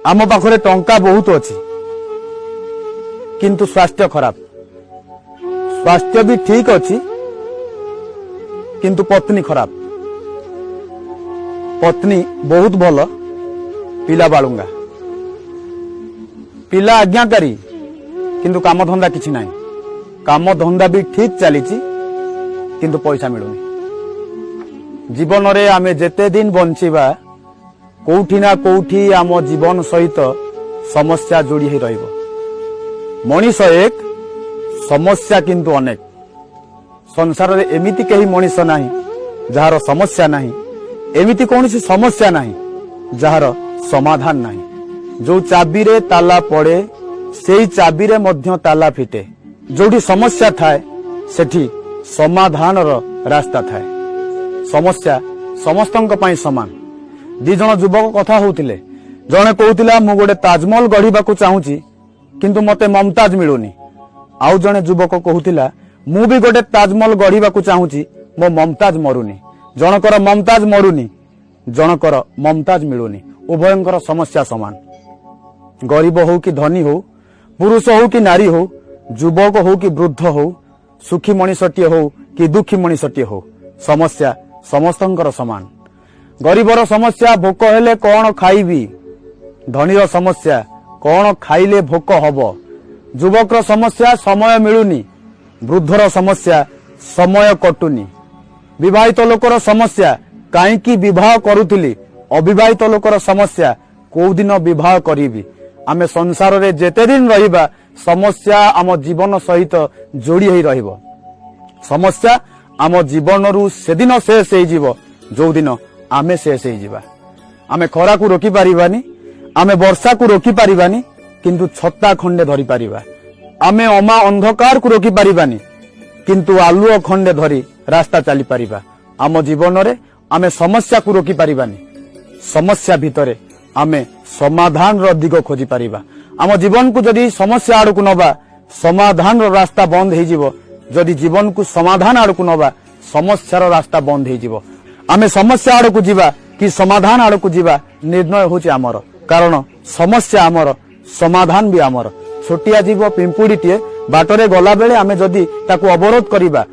ଆମ ପାଖରେ ଟଙ୍କା ବହୁତ ଅଛି, କିନ୍ତୁ ସ୍ୱାସ୍ଥ୍ୟ ଖରାପ। ସ୍ୱାସ୍ଥ୍ୟ ବି ଠିକ ଅଛି, କିନ୍ତୁ ପତ୍ନୀ ଖରାପ। ପତ୍ନୀ ବହୁତ ଭଲ, ପିଲା ବାଳୁଙ୍ଗା। ପିଲା ଆଜ୍ଞାକାରୀ, କିନ୍ତୁ କାମ ଧନ୍ଦା କିଛି ନାହିଁ। କାମ ଧନ୍ଦା ବି ଠିକ ଚାଲିଛି, କିନ୍ତୁ ପଇସା ମିଳୁନି। ଜୀବନରେ ଆମେ ଯେତେ ଦିନ ବଞ୍ଚିବା, କୋଉଠି ନା କୋଉଠି ଆମ ଜୀବନ ସହିତ ସମସ୍ୟା ଯୋଡ଼ି ହେଇ ରହିବ। ମଣିଷ ଏକ, ସମସ୍ୟା କିନ୍ତୁ ଅନେକ। ସଂସାରରେ ଏମିତି କେହି ମଣିଷ ନାହିଁ ଯାହାର ସମସ୍ୟା ନାହିଁ। ଏମିତି କୌଣସି ସମସ୍ୟା ନାହିଁ ଯାହାର ସମାଧାନ ନାହିଁ। ଯୋଉ ଚାବିରେ ତାଲା ପଡେ, ସେଇ ଚାବିରେ ମଧ୍ୟ ତାଲା ଫିଟେ। ଯୋଉଠି ସମସ୍ୟା ଥାଏ, ସେଠି ସମାଧାନର ରାସ୍ତା ଥାଏ। ସମସ୍ୟା ସମସ୍ତଙ୍କ ପାଇଁ ସମାନ। ଦି ଜଣ ଯୁବକ କଥା ହଉଥିଲେ। ଜଣେ କହୁଥିଲା, "ମୁଁ ଗୋଟେ ତାଜମହଲ ଗଢିବାକୁ ଚାହୁଁଛି, କିନ୍ତୁ ମତେ ମମତାଜ ମିଳୁନି।" ଆଉ ଜଣେ ଯୁବକ କହୁଥିଲା, "ମୁଁ ବି ଗୋଟେ ତାଜମହଲ ଗଢିବାକୁ ଚାହୁଁଛି, ମୋ ମମତାଜ ମରୁନି।" ଜଣକର ମମତାଜ ମରୁନି, ଜଣକର ମମତାଜ ମିଳୁନି। ଉଭୟଙ୍କର ସମସ୍ୟା ସମାନ। ଗରିବ ହଉ କି ଧନୀ ହଉ, ପୁରୁଷ ହଉ କି ନାରୀ ହଉ, ଯୁବକ ହଉ କି ବୃଦ୍ଧ ହଉ, ସୁଖୀ ମଣିଷଟିଏ ହଉ କି ଦୁଃଖୀ ମଣିଷଟିଏ ହଉ, ସମସ୍ୟା ସମସ୍ତଙ୍କର ସମାନ। ଗରିବର ସମସ୍ୟା, ଭୋକ ହେଲେ କଣ ଖାଇବି? ଧନୀର ସମସ୍ୟା, କଣ ଖାଇଲେ ଭୋକ ହବ? ଯୁବକର ସମସ୍ୟା, ସମୟ ମିଳୁନି। ବୃଦ୍ଧର ସମସ୍ୟା, ସମୟ କଟୁନି। ବିବାହିତ ଲୋକର ସମସ୍ୟା, କାହିଁକି ବିବାହ କରୁଥିଲି? ଅବିବାହିତ ଲୋକର ସମସ୍ୟା, କୋଉଦିନ ବିବାହ କରିବି? ଆମେ ସଂସାରରେ ଯେତେ ଦିନ ରହିବା, ସମସ୍ୟା ଆମ ଜୀବନ ସହିତ ଯୋଡି ହେଇ ରହିବ। ସମସ୍ୟା ଆମ ଜୀବନରୁ ସେଦିନ ଶେଷ ହେଇଯିବ, ଯୋଉଦିନ ଆମେ ଶେଷ ହେଇଯିବା। ଆମେ ଖରାକୁ ରୋକି ପାରିବାନି, ଆମେ ବର୍ଷାକୁ ରୋକି ପାରିବାନି, କିନ୍ତୁ ଛତା ଖଣ୍ଡେ ଧରି ପାରିବା। ଆମେ ଅମା ଅନ୍ଧକାରକୁ ରୋକି ପାରିବାନି, କିନ୍ତୁ ଆଲୁଅ ଖଣ୍ଡେ ଧରି ରାସ୍ତା ଚାଲିପାରିବା। ଆମ ଜୀବନରେ ଆମେ ସମସ୍ୟାକୁ ରୋକି ପାରିବାନି, ସମସ୍ୟା ଭିତରେ ଆମେ ସମାଧାନର ଦିଗ ଖୋଜି ପାରିବା। ଆମ ଜୀବନକୁ ଯଦି ସମସ୍ୟା ଆଡକୁ ନବା, ସମାଧାନର ରାସ୍ତା ବନ୍ଦ ହେଇଯିବ। ଯଦି ଜୀବନକୁ ସମାଧାନ ଆଡକୁ ନବା, ସମସ୍ୟାର ରାସ୍ତା ବନ୍ଦ ହେଇଯିବ। ଆମେ ସମସ୍ୟା ଆଡକୁ ଯିବା କି ସମାଧାନ ଆଡକୁ ଯିବା, ନିର୍ଣ୍ଣୟ ହଉଛି ଆମର। କାରଣ ସମସ୍ୟା ଆମର, ସମାଧାନ ବି ଆମର। ଛୋଟିଆ ଜୀବ ପିମ୍ପୁଡିଟିଏ ବାଟରେ ଗଲାବେଳେ ଆମେ ଯଦି ତାକୁ ଅବରୋଧ କରିବା,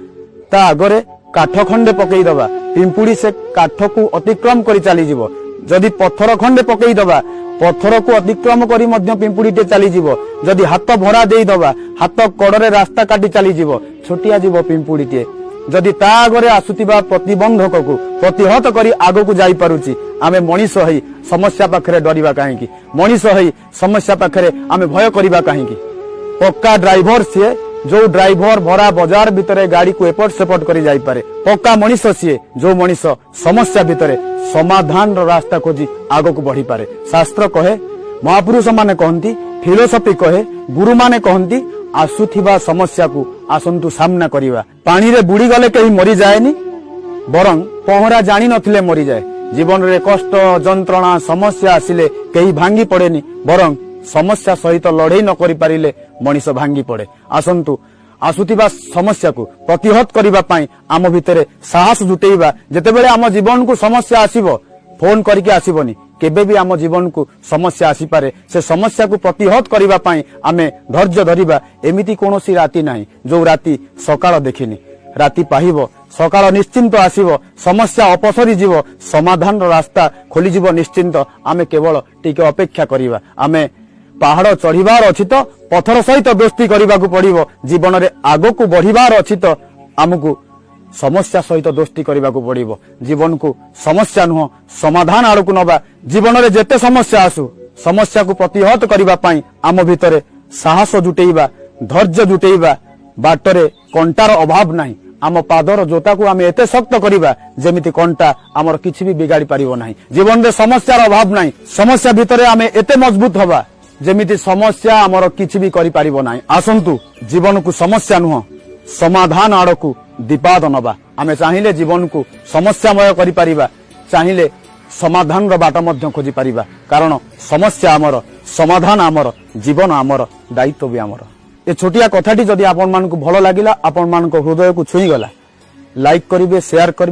ତା ଆଗରେ କାଠ ଖଣ୍ଡେ ପକେଇଦବା, ପିମ୍ପୁଡି ସେ କାଠକୁ ଅତିକ୍ରମ କରି ଚାଲିଯିବ। ଯଦି ପଥର ଖଣ୍ଡେ ପକେଇଦବା, ପଥରକୁ ଅତିକ୍ରମ କରି ମଧ୍ୟ ପିମ୍ପୁଡିଟେ ଚାଲିଯିବ। ଯଦି ହାତ ଭରା ଦେଇଦବା, ହାତ କଡରେ ରାସ୍ତା କାଟି ଚାଲିଯିବ। ଛୋଟିଆ ଜୀବ ପିମ୍ପୁଡିଟିଏ ଯଦି ତା ଆଗରେ ଆସୁଥିବା ପ୍ରତିବନ୍ଧକକୁ ପ୍ରତିହତ କରି ଆଗକୁ ଯାଇପାରୁଛି, ଆମେ ମଣିଷ ହେଇ ସମସ୍ୟା ପାଖରେ ଡରିବା କାହିଁକି? ମଣିଷ ହେଇ ସମସ୍ୟା ପାଖରେ ଆମେ ଭୟ କରିବା କାହିଁକି? ପକ୍କା ଡ୍ରାଇଭର ସିଏ, ଯୋଉ ଡ୍ରାଇଭର ଭରା ବଜାର ଭିତରେ ଗାଡିକୁ ଏପଟ ସେପଟ କରି ଯାଇପାରେ। ପକ୍କା ମଣିଷ ସିଏ, ଯୋଉ ମଣିଷ ସମସ୍ୟା ଭିତରେ ସମାଧାନର ରାସ୍ତା ଖୋଜି ଆଗକୁ ବଢିପାରେ। ଶାସ୍ତ୍ର କହେ, ମହାପୁରୁଷ ମାନେ କହନ୍ତି, ଫିଲୋସଫି କହେ, ଗୁରୁମାନେ କହନ୍ତି, ଆସୁଥିବା ସମସ୍ୟାକୁ ଆସନ୍ତୁ ସାମ୍ନା କରିବା। ପାଣିରେ ବୁଡିଗଲେ କେହି ମରିଯାଏନି, ବରଂ ପହଁରା ଜାଣିନଥିଲେ ମରିଯାଏ। ଜୀବନରେ କଷ୍ଟ, ଯନ୍ତ୍ରଣା, ସମସ୍ୟା ଆସିଲେ କେହି ଭାଙ୍ଗି ପଡେନି, ବରଂ ସମସ୍ୟା ସହିତ ଲଢେଇ ନ କରିପାରିଲେ ମଣିଷ ଭାଙ୍ଗି ପଡେ। ଆସନ୍ତୁ, ଆସୁଥିବା ସମସ୍ୟାକୁ ପ୍ରତିହତ କରିବା ପାଇଁ ଆମ ଭିତରେ ସାହସ ଜୁଟେଇବା। ଯେତେବେଳେ ଆମ ଜୀବନକୁ ସମସ୍ୟା ଆସିବ, ଫୋନ କରିକି ଆସିବନି କେବେ ବି। ଆମ ଜୀବନକୁ ସମସ୍ୟା ଆସିପାରେ, ସେ ସମସ୍ୟାକୁ ପ୍ରତିହତ କରିବା ପାଇଁ ଆମେ ଧୈର୍ଯ୍ୟ ଧରିବା। ଏମିତି କୌଣସି ରାତି ନାହିଁ ଯୋଉ ରାତି ସକାଳ ଦେଖିନି। ରାତି ପାହିବ, ସକାଳ ନିଶ୍ଚିନ୍ତ ଆସିବ। ସମସ୍ୟା ଅପସରି ଯିବ, ସମାଧାନର ରାସ୍ତା ଖୋଲିଯିବ ନିଶ୍ଚିନ୍ତ। ଆମେ କେବଳ ଟିକେ ଅପେକ୍ଷା କରିବା। ଆମେ ପାହାଡ ଚଢିବାର ଅଛି ତ ପଥର ସହିତ ଦୋସ୍ତି କରିବାକୁ ପଡିବ। ଜୀବନରେ ଆଗକୁ ବଢିବାର ଅଛି ତ ଆମକୁ ସମସ୍ୟା ସହିତ ଦୋସ୍ତି କରିବାକୁ ପଡିବ। ଜୀବନକୁ ସମସ୍ୟା ନୁହଁ, ସମାଧାନ ଆଡକୁ ନବା। ଜୀବନରେ ଯେତେ ସମସ୍ୟା ଆସୁ, ସମସ୍ୟାକୁ ପ୍ରତିହତ କରିବା ପାଇଁ ଆମ ଭିତରେ ସାହସ ଜୁଟେଇବା, ଧୈର୍ଯ୍ୟ ଜୁଟେଇବା। ବାଟରେ କଣ୍ଟାର ଅଭାବ ନାହିଁ। ଆମ ପାଦର ଜୋତାକୁ ଆମେ ଏତେ ଶକ୍ତ କରିବା, ଯେମିତି କଣ୍ଟା ଆମର କିଛି ବି ବିଗାଡି ପାରିବ ନାହିଁ। ଜୀବନରେ ସମସ୍ୟାର ଅଭାବ ନାହିଁ। ସମସ୍ୟା ଭିତରେ ଆମେ ଏତେ ମଜବୁତ ହବା, ଯେମିତି ସମସ୍ୟା ଆମର କିଛି ବି କରିପାରିବ ନାହିଁ। ଆସନ୍ତୁ, ଜୀବନକୁ ସମସ୍ୟା ନୁହଁ, ସମାଧାନ ଆଡକୁ ଦିପାଦ ନବା। ଆମେ ଚାହିଁଲେ ଜୀବନକୁ ସମସ୍ୟାମୟ କରିପାରିବା, ଚାହିଁଲେ ସମାଧାନର ବାଟ ମଧ୍ୟ ଖୋଜିପାରିବା। କାରଣ ସମସ୍ୟା ଆମର, ସମାଧାନ ଆମର, ଜୀବନ ଆମର, ଦାୟିତ୍ୱ ବି ଆମର। ଏ ଛୋଟିଆ କଥାଟି ଯଦି ଆପଣମାନଙ୍କୁ ଭଲ ଲାଗିଲା, ଆପଣମାନଙ୍କ ହୃଦୟକୁ ଛୁଇଁଗଲା, ଲାଇକ୍ କରିବେ, ସେୟାର କରିବେ।